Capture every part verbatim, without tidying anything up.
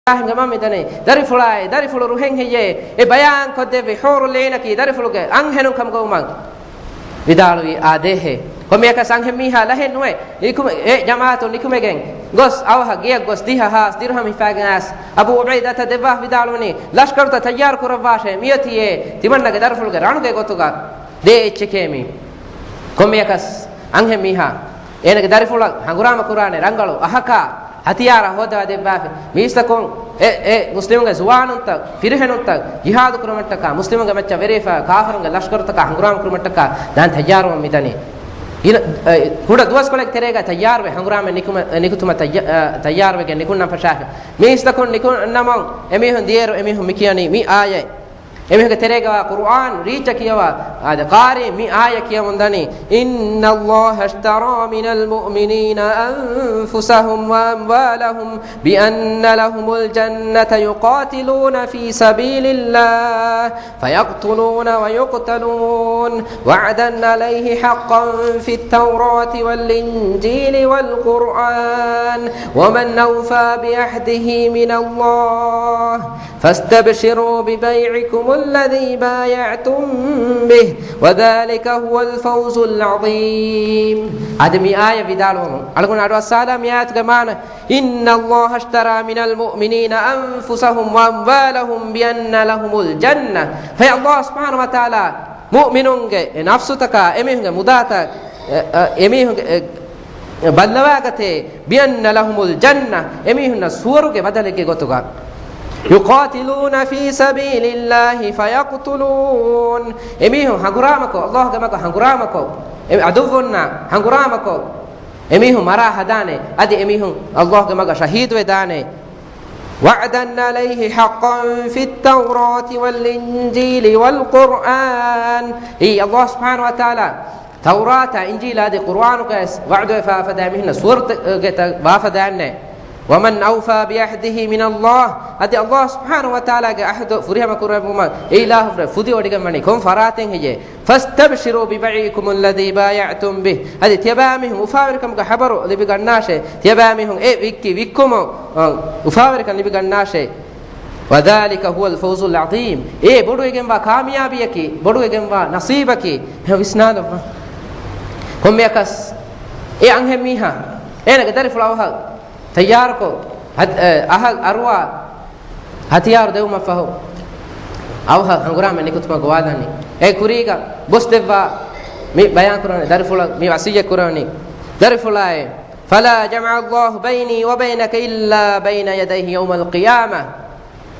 އިބްރާހީމްގެ މަންމަ މި ދަނީ. ދަރިފުޅާއޭ، ދަރިފުޅު ރުހެން ހެއްޔޭ؟ އެ ބަޔާން ކޮށްދެއްވި ޙޫރުލް ޢީނަކީ ދަރިފުޅުގެ އަންހެނުން ކަމުގަ ވުމަށް ވިދާޅުވީ އާދޭހޭ. ކޮންމެއަކަސް އަންހެން މީހާ ލަހެއް ނުވެ، ނިކުމެ-، އެ ޖަމާޢަތުން ނިކުމެގެން ގޮސް އަވަހަށް ގެޔަށް ގޮސް ދިހަ ހާސް ދިރުހަމް ހިފާގެން އައިސް، އަބޫ ޢުބައިދަތަށް ދެއްވާފަ ވިދާޅުވަނީ، ލަޝްކަރުތައް ތައްޔާރު ކުރައްވާށޭ، މިއޮތީ އޭ ތިމަންނަގެ ދަރިފުޅުގެ ރަނުގެ ގޮތުގަ ދޭ އެއްޗެކޭ މީ. ކޮންމެއަކަސް އަންހެން މީހާ އޭނަގެ ދަރިފުޅަށް ހަނގުރާމަ ކުރާނެ ރަނގަޅު އަހަކާ ހަތިޔާރާ ހޯދަވާ ދެއްވާފަ. މީސްތަކުން އެ، އެ މުސްލިމުންގެ ޒުވާނުންތައް، ފިރިހެނުންތައް ޖިހާދު ކުރުމަށްޓަކާ، މުސްލިމުންގެ މައްޗަށް ވެރިވެފަ ކާފަރުންގެ ލަޝްކަރުތަކާ ހަނގުރާމަ ކުރުމަށްޓަކާ ދާން ތައްޔާރުވަން މިދަނީ. އިނަ-، އެ، ކުޑަ ދުވަސްކޮޅެއްގެ ތެރޭގަ ތައްޔާރުވެ ހަނގުރާމަ ނިކުމަ-، ނިކުތުމަށް ތައްޔާ-، އަ، ތައްޔާރުވެގެން ނިކުންނަން ފަށާފަ. މީސްތަކުން ނިކުންނަމުން އެމީހުން ދިޔައިރު އެމީހުން މިކިޔަނީ މި އާޔަތް. އެމީހުންގެ ތެރޭގަވާ ޤުރުއާން ރީއްޗަށް ކިޔަވާ އާދެ، ޤާރީ މި އާޔަތް ކިޔަމުން ދަނީ، إن الله اشترى من المؤمنين أنفسهم وأموالهم بأن لهم الجنة يقاتلون في سبيل الله فيقتلون ويقتلون وعدا عليه حقا في التوراة والإنجيل والقرآن ومن أوفى بعهده من الله فاستبشروا ببيعكم الذي بايعتم به وذلك هو الفوز العظيم. އަދި މި އާޔަތް ވިދާޅުވަމުން އަޅުގަނޑު އަޑުއައްސާލާ މި އާޔަތުގެ މާނަ، إن الله اشترى من المؤمنين أنفسهم وأموالهم بأن لهم الجنة. ފަހެ ﷲ ސުބްޙާނަހޫ ވަތަޢާލާ މުއުމިނުންގެ އެ ނަފްސުތަކާ އެމީހުންގެ މުދާތައް، އެ، އެ، އެމީހުންގެ، އެ، ބައްލަވާގަތޭ، بأن لهم الجنة، އެމީހުންނަށް ސުވަރުގެ ބަދަލެއްގެ ގޮތުގަ. يقاتلون في سبيل الله فيقتلون، އެމީހުން ހަނގުރާމަކޮށް، ﷲގެ މަގަށް ހަނގުރާމަކޮށް، އެ ޢަދުއްވުންނާ ހަނގުރާމަކޮށް، އެމީހުން މަރާ ހަދާނެ، އަދި އެމީހުން ﷲގެ މަގަށް ޝަހީދުވެދާނެ. وعدا عليه حقا في التوراة والإنجيل والقرآن. އެއީ ﷲ ސުބްޙާނަހޫ ވަތަޢާލާ ތައުރާތާ އިންޖީލާ އަދި ޤުރުއާނުގައި ވަޢުދުވެފާފަދަ މީހުންނަށް ސުވަރުގެތައް ވާފަދައިންނޭ. ومن أوفى بعهده من الله، އަދި ﷲ ސުބްޙާނަހޫ ވަތަޢާލާގެ ޢަހްދު ފުރިހަމަ ކުރެއްވުމަށް އެ އިލާހު ފުދިވޮޑިގެންވަނީ ކޮން ފަރާތެއް ހެއްޔޭ؟ فاستبشروا ببيعكم الذي بايعتم به. އަދި ތިޔަބައިމީހުން އުފާވެރިކަމުގެ ޚަބަރު ލިބިގަންނާށޭ. ތިޔަބައިމީހުން އެ ވިއްކި ވިއްކުމުން، އަ، އުފާވެރިކަން ލިބިގަންނާށޭ. وذلك هو الفوز العظيم. އެ ބޮޑުވެގެންވާ ކާމިޔާބީއަކީ، ބޮޑުވެގެންވާ ނަސީބަކީ. ހެ ވިސްނާލައްވާ. ކޮންމެއަކަސް އެ އަންހެން މީހާ އޭނަގެ ދަރިފުޅަށް އަވަހަށް ތައްޔާރުކޮށް، ހަތް-، އަ-، އަހަށް އަރުވާ ހަތިޔާރު ދެވުމަށްފަހު، އަވަހަށް ހަނގުރާމަ ނިކުތުމަށް ގޮވާލަނީ. އެ ކުރީގަ ގޮސްދެއްވާ މި ބަޔާންކުރަނީ ދަރިފުޅަށް މި ވަޞިއްޔަތް ކުރަނީ. ދަރިފުޅާއޭ، فلا جمع الله بيني وبينك إلا بين يديه يوم القيامة.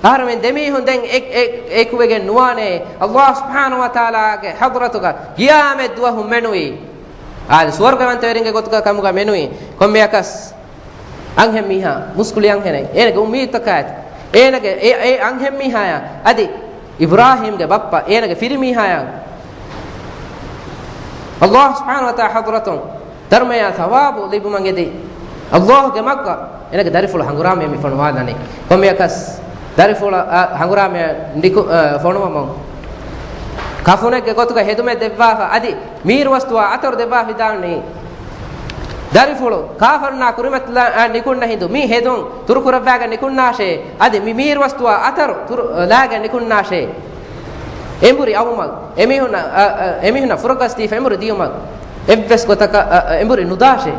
އަހަރެމެން ދެމީހުން ދެން އެ-، އެ-، އެކުވެގެން ނުވާނެ، ﷲ ސުބްޙާނަހޫ ވަތަޢާލާގެ ޙަޟްރަތުގަ ޤިޔާމަތް ދުވަހު މެނުވީ. އާދެ، ސުވަރުގަވަންތަވެރިންގެ ގޮތުގަ ކަމުގަ މެނުވީ. ކޮންމެއަކަސް އަންހެން މީހާ މުސްކުޅި އަންހެނެއް. އޭނަގެ އުއްމީދުތަކާ އެ-، އޭނަގެ އެ، އެ އަންހެން މީހާޔާ އަދި އިބްރާހީމްގެ ބައްޕަ އޭނަގެ ފިރިމީހާޔާ ﷲ ސުބްޙާނަހޫ ވަތަޢާލާ ޙަޟްރަތުން ދަރުމަޔާ ޘަވާބު ލިބުމަށް އެދި، ﷲގެ މަގަށް އޭނަގެ ދަރިފުޅު ހަނގުރާމައެއް މި ފޮނުވާލަނީ. ކޮންމެއަކަސް ދަރިފުޅަށް، އަ، ހަނގުރާމަޔަށް ނިކު-، އަ، ފޮނުވަމުން ކަފުނެއްގެ ގޮތުގަ ހެދުމެއް ދެއްވާފަ، އަދި މީރުވަސްތުވާ އަތަރު ދެއްވާ ވިދާޅުވަނީ، ދަރިފުޅު ކާފަރުންނާ ކުރިމަތިލާ، އަ، ނިކުންނަ ހިނދު މި ހެދުން ތުރުކުރައްވާގެން ނިކުންނާށޭ، އަދި މި މީރުވަސްތުވާ އަތަރު ތުރު-، ލާގެން ނިކުންނާށޭ. އެނބުރި އައުމަށް އެމީހުންނަށް، އަ، އަ، އެމީހުންނަށް ފުރަގަސްދީފަ އެނބުރި ދިޔުމަށް އެއްވެސް ގޮތަކަށް، އަ، އަ، އެނބުރި ނުދާށޭ.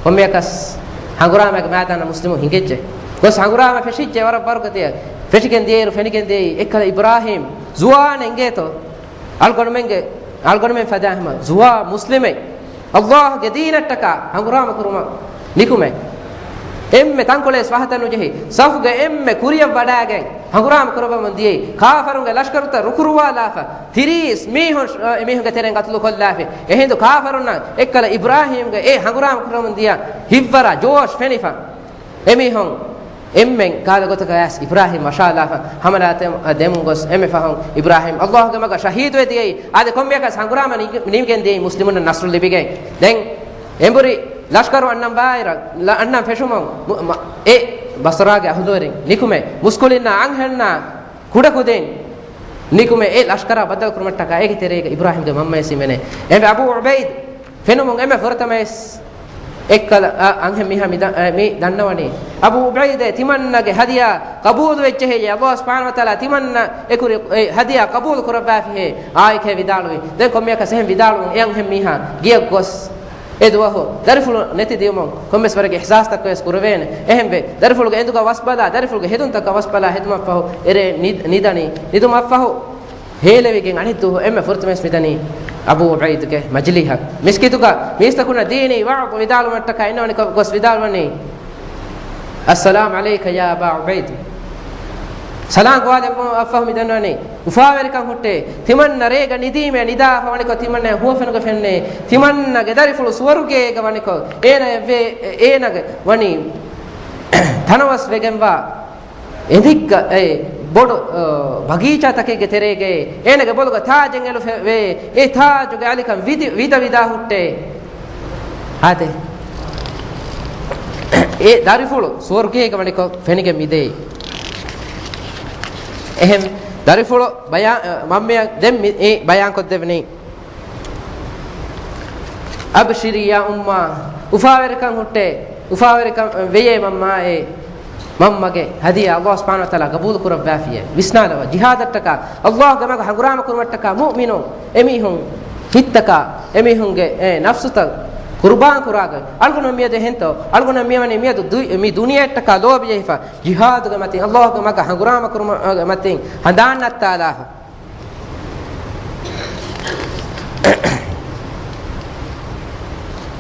ކޮންމެއަކަސް ހަނގުރާމައިގެ މައިދާނަށް މުސްލިމުން ހިނގައްޖެ. ގޮސް ހަނގުރާމަ ފެށިއްޖެ ވަރަށް ބަރުކަތެއް. ފެށިގެން ދިޔައިރު ފެނިގެން ދިޔައީ އެއްކަލަ އިބްރާހީމް ޒުވާނެއް އިނގޭތޯ. އަޅުގަނޑުމެންގެ، އަޅުގަނޑުމެން ފަދަ ހަމަ ޒުވާ މުސްލިމެއް. ﷲގެ ދީނަށްޓަކާ ހަނގުރާމަ ކުރުމަށް ނިކުމެ. އެންމެ ތަންކޮޅެއް ވަހަތައް ނުޖެހި، ސަފުގެ އެންމެ ކުރިއަށް ވަޑާގެން ހަނގުރާމަ ކުރައްވަމުން ދިޔައީ، ކާފަރުންގެ ލަޝްކަރުތައް ރުކުރުވާލާފަ، ތިރީސް މީހުން، އ، އެމީހުންގެ ތެރެއިން ގަތުލު ކޮށްލާފި. އެހިނދު ކާފަރުންނަށް އެއްކަލަ އިބްރާހީމްގެ އެ ހަނގުރާމަ ކުރަމުން ދިޔަ ހިތްވަރާ ޖޯޝް ފެނިފަ. އެމީހުން އެންމެން ކާލަ ގޮތަކަށް އައިސް އިބްރާހީމް ވަށާލާފަ، ހަމަލާތެ-، ދެމުން ގޮސް އެންމެ ފަހުން އިބްރާހީމް ﷲގެ މަގަށް ޝަހީދުވެ ދިޔައީ. އާދެ، ކޮންމެއަކަސް ހަނގުރާމަ ނި-، ނިމިގެން ދިޔައީ މުސްލިމުންނަށް ނަޞްރު ލިބިގެން. ދެން އެނބުރި ލަޝްކަރު އަންނަން ވާއިރަށް، ލަ-، އަންނަން ފެށުމުން މު-، މަ-، އެ ބަޞްރާގެ އަހުލުވެރިން ނިކުމެ، މުސްކުޅިންނާ އަންހެންނާ ކުޑަކުދިން ނިކުމެ، އެ ލަޝްކަރާ ބައްދަލު ކުރުމަށްޓަކާ އޭގެ ތެރޭގަ އިބްރާހީމްގެ މަންމަވެސް ހިމެނޭ. އެނބެ އަބޫ ޢުބައިދު ފެނުމުން އެނބެ ފުރަތަމަވެސް އެއްކަލަ، އަ، އަންހެން މީހާ މި ދަ-، އަ، މި ދަންނަވަނީ. އަބޫ އުބައިދޭ، ތިމަންނަގެ ހަދިޔާ ޤަބޫލު ވެއްޖެހޭ، އަﷲ ސުބްޙާނަހޫ ވަތަޢާލާ ތިމަންނަ އެކުރި އެ ހަދިޔާ ޤަބޫލު ކުރައްވާފިހޭ، އާއެކޭ ވިދާޅުވި. ދެން ކޮންމެއަކަސް އެހެން ވިދާޅުވުން އެ އަންހެން މީހާ ގެޔަށް ގޮސް، އެ ދުވަހު ދަރިފުޅު ނެތި ދިޔުމުން ކޮންމެސް ވަރެއްގެ އިޙްސާސްތައް ވެސް ކުރެވޭނެ. އެހެންވެ، ދަރިފުޅުގެ އެނދުގަ ވަސްބަލާ، ދަރިފުޅުގެ ހެދުންތަކަށް ވަސްބަލާ ހެދުމަށްފަހު، އެރޭ ނި-، ނިދަނީ. ނިދުމަށްފަހު، ހޭލެވިގެން އަނެއްދުވަހު އެންމެ ފުރަތަމަވެސް މިދަނީ އަބޫ އުބައިދުގެ މަޖިލީހަށް. މިސްކިތުގަ މީސްތަކުންނަށް ދީނީ ވަޢުޡު ވިދާޅުވުމަށްޓަކާ އިންނަވަނިކޮށް ގޮސް ވިދާޅުވަނީ، "السلام عليك يا أبا عبيد." ސަލާން ގޮވާލެއްވުމަށްފަހު މި ދަންނަވަނީ، އުފާވެރިކަން ހުއްޓޭ، ތިމަންނަ ރޭގަ ނިދީމޭ ނިދާފަ ވަނިކޮށް ތިމަންނަ ހުވަފެނުގަ ފެންނޭ، ތިމަންނަގެ ދަރިފުޅު ސުވަރުގޭގަ ވަނިކޮށް، އޭނަ އެއްވޭ، އޭނަގެ ވަނީ ތަނަވަސް ވެގެންވާ އެނދިއްކަ، އެ ބޮޑު، އަ، ބަގީޗާތަކެއްގެ ތެރޭގައި އޭނަގެ ބޮލުގަ ތާޖެއް އެޅުފަ ވޭ، އެ ތާޖުގެ އަލިކަން ވިދި، ވިދަ ވިދާ ހުއްޓޭ. އާދެ، އެ ދަރިފުޅު ސުވަރުގޭގަ ވަނިކޮށް ފެނިގެން މިދޭ. އެހެން ދަރިފުޅު ބަޔާ-، އަ، މަންމަޔަށް ދެން މި-، އެ ބަޔާންކޮށްދެވެނީ. أبشري يا أماه، އުފާވެރިކަން ހުއްޓޭ، އުފާވެރިކަން ވެޔޭ މަންމާއޭ. މަންމަގެ ހަދިޔާ އަﷲ ސުބްޙާނަހޫ ވަތަޢާލާ ގަބޫލު ކުރައްވާފިޔޭ. ވިސްނާލަވާ، ޖިހާދަށްޓަކާ، އަﷲގެ މަގަށް ހަނގުރާމަ ކުރުމަށްޓަކާ މުއުމިނުން، އެމީހުން ހިތްތަކާ، އެމީހުންގެ، އެ، ނަފްސުތައް ޤުރުބާން ކުރާގޮތް. އަޅުގަނޑު މިއަދު އެހެންތޯ؟ އަޅުގަނޑު މިވަނީ މިއަދު ދު-، މި ދުނިޔެއަށްޓަކާ ލޯބިޖެހިފަ، ޖިހާދުގެ މަތިން، އަﷲގެ މަގަށް ހަނގުރާމަ ކުރުމުގެ މަތިން ހަނދާން ނައްތާލާފަ.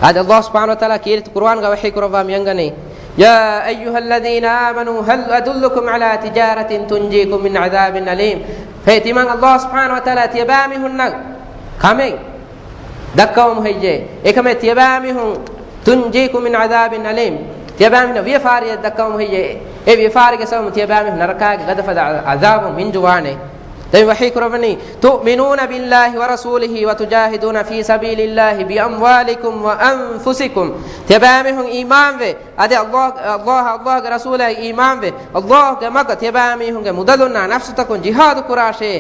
އާދެ، އަﷲ ސުބްޙާނަހޫ ވަތަޢާލާ ކީރިތި ޤުރުއާންގަ ވަޙީ ކުރައްވާ މިއަންގަނީ، يا أيها الذين آمنوا هل أدلكم على تجارة تنجيكم من عذاب أليم. ހޭ ތިމަން، އަﷲ ސުބްޙާނަހޫ ވަތަޢާލާ ތިޔަބައިމީހުންނަށް ކަމެއް ދައްކަވަމު ހެއްޔޭ؟ އެކަމެއް ތިޔަބައިމީހުން، تنجيكم من عذاب أليم، ތިޔަބައިމީހުންނަށް ވިޔަފާރިއެއް ދައްކަވަމު ހެއްޔޭ؟ އެ ވިޔަފާރިގެ ސަބަބުން ތިޔަބައިމީހުން ނަރަކާގެ ގަދަފަދަ ޢަ-، ޢަޛާބުން މިންޖުވާނެ. ދެން ވަޙީ ކުރައްވަނީ، تؤمنون بالله ورسوله وتجاهدون في سبيل الله بأموالكم وأنفسكم. ތިޔަބައިމީހުން އީމާންވެ، އަދި އަﷲ، އަﷲ، އަﷲގެ ރަސޫލާއަށް އީމާންވެ، އަﷲގެ މަގަށް ތިޔަބައިމީހުންގެ މުދަލުންނާ ނަފްސުތަކުން ޖިހާދު ކުރާށޭ.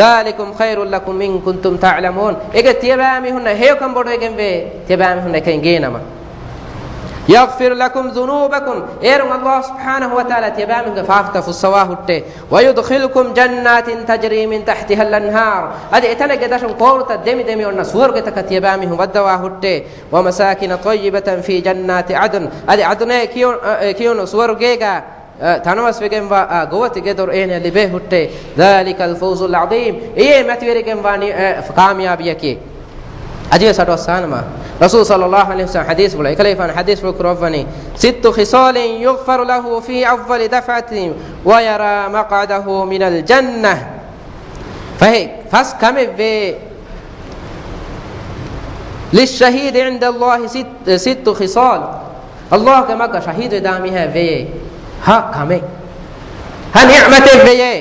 ذلكم خير لكم إن كنتم تعلمون. އޭގެ ތިޔަބައިމީހުންނަށް ހެޔޮކަން ބޮޑުވެގެންވޭ، ތިޔަބައިމީހުންނަށް އެކަން އިނގޭނަމަ. يغفر لكم ذنوبكم. އޭރުން އަﷲ ސުބްޙާނަހޫ ވަތަޢާލާ ތިޔަބައިމީހުންގެ ފާފަތައް ފުއްސަވާ ހުއްޓޭ. ويدخلكم جنات تجري من تحتها الأنهار. އަދި އެތަނެއްގެ ދަށުން ކޯރުތައް ދެމި ދެމި އޮންނަ ސުވަރުގެތަކަށް ތިޔަބައިމީހުން ވައްދަވާ ހުއްޓޭ. ومساكن طيبة في جنات عدن. އަދި ޢަދުނޭ ކިޔު-، އަ، ކިޔުނު ސުވަރުގޭގަ އަ، ތަނަވަސްވެގެންވާ، އާ، ގޮވަތި ގެދޮރު އޭނަ ލިބޭ ހުއްޓޭ. ذلك الفوز العظيم. އެއީ މަތިވެރިގެންވާ ނި-، އެ، ކާމިޔާބީއަކީ. އަދިވެސް އަޑުއައްސާނަމަ، ރަސޫލު ޞައްލައްލާހު ޢަލައިހި ވަސައްލަމަ ޙަދީޘްފުޅު، އެކަލޭގެފާނު ޙަދީޘްފުޅު ކުރައްވަނީ، ست خصال يغفر له في أول دفعة ويرى مقعده من الجنة. ފަހެ، ފަސް ކަމެއްވޭ، للشهيد عند الله ست، ست خصال. އަﷲގެ މަގަށް ޝަހީދުވެދާ މީހާ ވެޔޭ ހަ ކަމެއް، ހަ ނިޢުމަތެއް ވެޔޭ.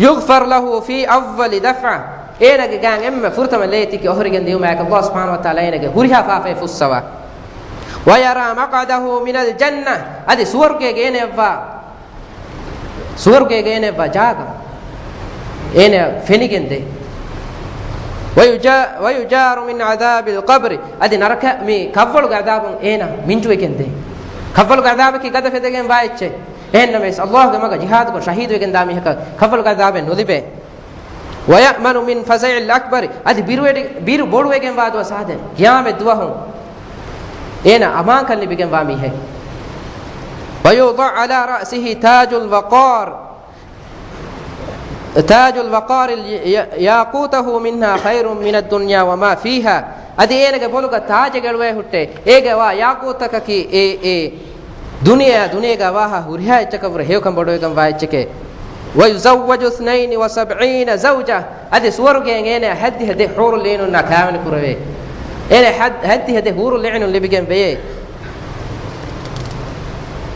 يغفر له في أول دفعة. އޭނަގެ ގާން އެންމެ ފުރަތަމަ ލޭތިކި އޮހޮރިގެން ދިޔުމާއެކު އަﷲ ސުބްޙާނަހޫ ވަތަޢާލާ އޭނަގެ ހުރިހާ ފާފައެއް ފުއްސަވާ. ويرى مقعده من الجنة. އަދި ސުވަރުގޭގެ އޭނައަށްވާ، ސުވަރުގޭގެ އޭނައަށްވާ ޖާގަ އޭނަ ފެނިގެން ދޭ. ويجا-، ويجار من عذاب القبر. އަދި ނަރަކަ މި ކަށްވަޅުގެ ޢަޛާބުން އޭނަ މިންޖުވެގެން ދޭ. ކަށްވަޅުގެ ޢަޛާބަކީ ގަދަ ފެދެގެން ވާ އެއްޗެއް. އެހެންނަމަވެސް، އަﷲގެ މަގަށް ޖިހާދުކޮށް ޝަހީދުވެގެންދާ މީހަކަށް ކަށްވަޅުގެ ޢަޛާބެއް ނުލިބޭ. ويأمن من الفزع الأكبر. އަދި ބިރުވެޑި-، ބިރު ބޮޑުވެގެންވާ ދުވަސް އާދެ، ޤިޔާމަތް ދުވަހު އޭނަ އަމާންކަން ލިބިގެންވާ މީހެއް. ويوضع على رأسه تاج الوقار. تاج الوقار ال-، ي-، ياقوته منها خير من الدنيا وما فيها. އަދި އޭނަގެ ބޮލުގަ ތާޖެއް އެޅުވޭ ހުއްޓޭ، އޭގަ ވާ ޔާޤޫތަކަކީ އެ، އެ ދުނިޔެއާ ދުނިޔޭގަ ވާހާ ހުރިހާ އެއްޗަކަށްވުރެ ހެޔޮކަން ބޮޑުވެގެންވާ އެއްޗެކޭ. ويزوج اثنين وسبعين زوجة. އަދި ސުވަރުގޭން އޭނަ ހައްދިހަ ދެ ޙޫރުލްޢީނުންނާ ކާވެނި ކުރެވޭ. އޭނަ ހައް-، ހައްދިހަ ދެ ޙޫރުލްޢީނުން ލިބިގެން ވެޔޭ.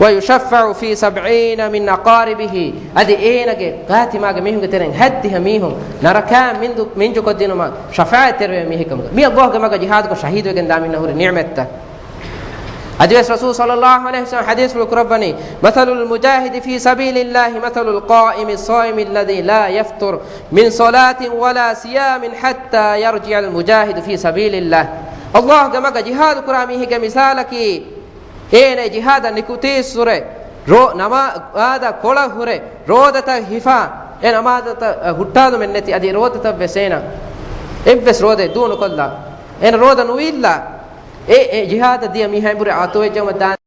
ويشفع في سبعين من أقاربه. އަދި އޭނަގެ ގާތިމާގެ މީހުންގެ ތެރެއިން ހައްދިހަ މީހުން ނަރަކާ މިންދު-، މިންޖުކޮށްދިނުމަށް ޝަފާޢަތް ތެރެވޭ މީހެއްކަމުގަ. މި އަﷲގެ މަގަށް ޖިހާދުކޮށް ޝަހީދުވެގެންދާ މީންނަށް ހުރި ނިޢުމަތްތައް. އަދިވެސް ރަސޫލު ޞައްލައްލާހު ޢަލައިހި ވަސައްލަމަ ޙަދީޘްފުޅު ކުރައްވަނީ، مثل المجاهد في سبيل الله مثل القائم الصائم الذي لا يفتر من صلاة ولا صيام حتى يرجع المجاهد في سبيل الله. ﷲގެ މަގަށް ޖިހާދު ކުރާ މީހެއްގެ މިސާލަކީ، އޭނަ ޖިހާދަށް ނިކުތީއްސުރެ، ރޯ ނަމާދަށް ކޮޅަށް ހުރެ، ރޯދަތައް ހިފާ، އެ ނަމާދަތައް ހުއްޓާލުމެއް ނެތި، އަދި ރޯދަތައް ވެސް އޭނަ އެއްވެސް ރޯދައެއް ދޫނުކޮށްލާ، އޭނަ ރޯދަ ނުވީއްލާ، އެ، އެ ޖިހާދަށް ދިޔަ މީހާ އެނބުރި އަތުވެއްޖައުމަށް ދާނެ.